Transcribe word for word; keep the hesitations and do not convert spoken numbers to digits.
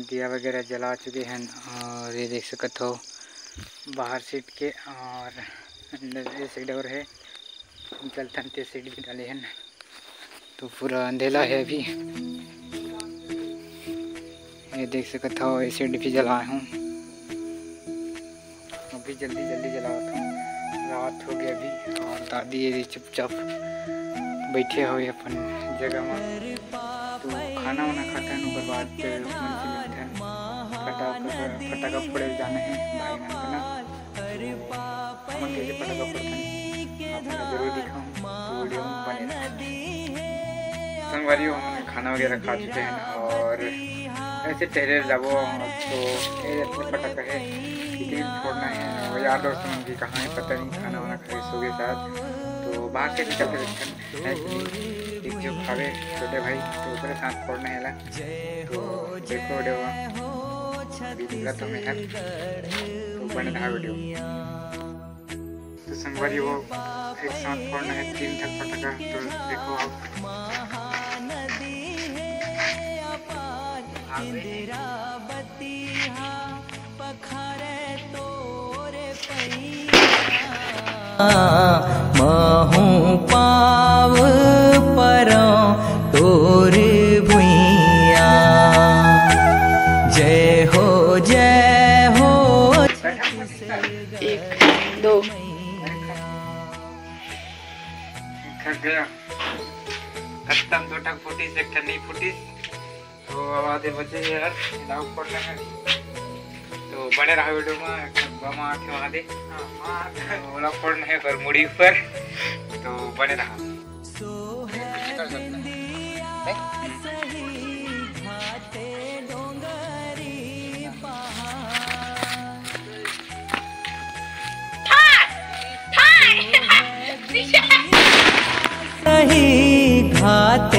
दिया वगैरह जला चुके हैं। और ये देख सकत हो बाहर सीट के, और अंदर ये सीट और है, चलथन ते सीट भी डाले हैं। तो पूरा अंधेला है अभी। ये देख सकत हो, ये सीट भी जलाए हूँ। अभी जल्दी जल्दी जलावत हूँ, रात हो गया अभी। और दादी ये चुपचाप बैठे हुए अपन जगह में। तो खाना वाना खाथन, ओकर बाद अपन से मिलथन। फटाका, फटाका फोड़े जाना है भाई मन के ना। तो हमन कैसे फटाका फोड़थन, आप मन ला जरूर दिखाऊँ, तो वीडियो में बने रहना। संगवारी हो, हमन खाना वगैरह खा चुके हैं और ऐसे टहले जाबो, तो ये ऐसे फटाका है, लेकिन फोड़ना है। और यार दोस्त मन भी कहाँ है पता नहीं, खाना वाना खाए सो गए शायद। तो बाहर से भी चलते रहते हैं, है कि नहीं? एक जो खावे छोटे भाई, तो ओकरे साथ फोड़ना है ला। तो देखो वीडियो, अभी निकला तो मैं है, तो बने रहा वीडियो। तो संगवारी हो, एक साथ फोड़ना है तीन ठक फटाका। तो देखो आप, महूँ पाँव परौं तोर भुइयाँ। जय हो, जय हो। एक, दो। खा गया। खत्म, दो ठक फुटिस, एक ठक नहीं फुटिस। तो अब आधे बचे हैं यार, लाओ फोड़ना है। तो बने रहा वीडियो में, एक ठक बम आके वहाँ दे। हाँ, वहाँ। तो ओला फोड़ना है पर मुड़ी ऊपर, तो बने रहा। सही घाते